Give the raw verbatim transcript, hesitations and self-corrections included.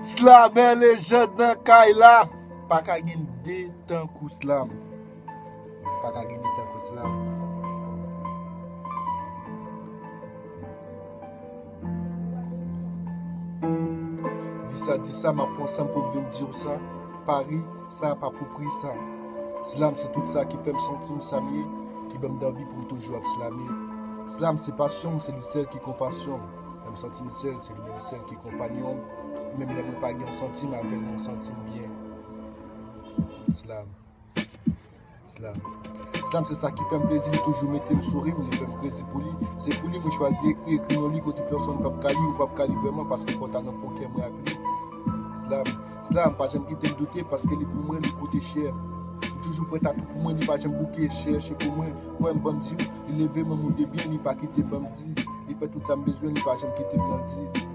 Slamè lejand nan kay la. Pa ka gen de tankou Slam. Pa ka gen de tankou Slam. Di sa, di sa, m ap pran san m pou m vin di w sa. Pari, sa pa pou pri sa. Slam se tout sa ki fè m santi m sa m ye, ki ban m danvi pou m toujou ap slame. Slam se pasyon m, se li sèl ki konpasyon m. Lè m santi m sèl, se li menm sèl ki konpanyon m. Menm lè mwen pa gen yon santi m, avè l mwen santi m byen. Slam. Slam. Slam se sa ki fè m plezi, li toujou mete m souri, li fè m krezi pou li. Se pou li mwen chwazi ekri, ekri non li kote pèsonn p ap ka li, ou p ap ka li vrèman, paske fò ta nan fon kè mwen ak li. Slam. Slam, pa janm kite m doute, paske li pou mwen, li koute chè. Li toujou prèt a tou pou mwen, li pa janm bouke, chèche pou mwen. Kwè m, ban m di w, li leve m an moun de byen, li pa kite bandi. Li fè tout sa m bezwen, li pa janm kite m nan di.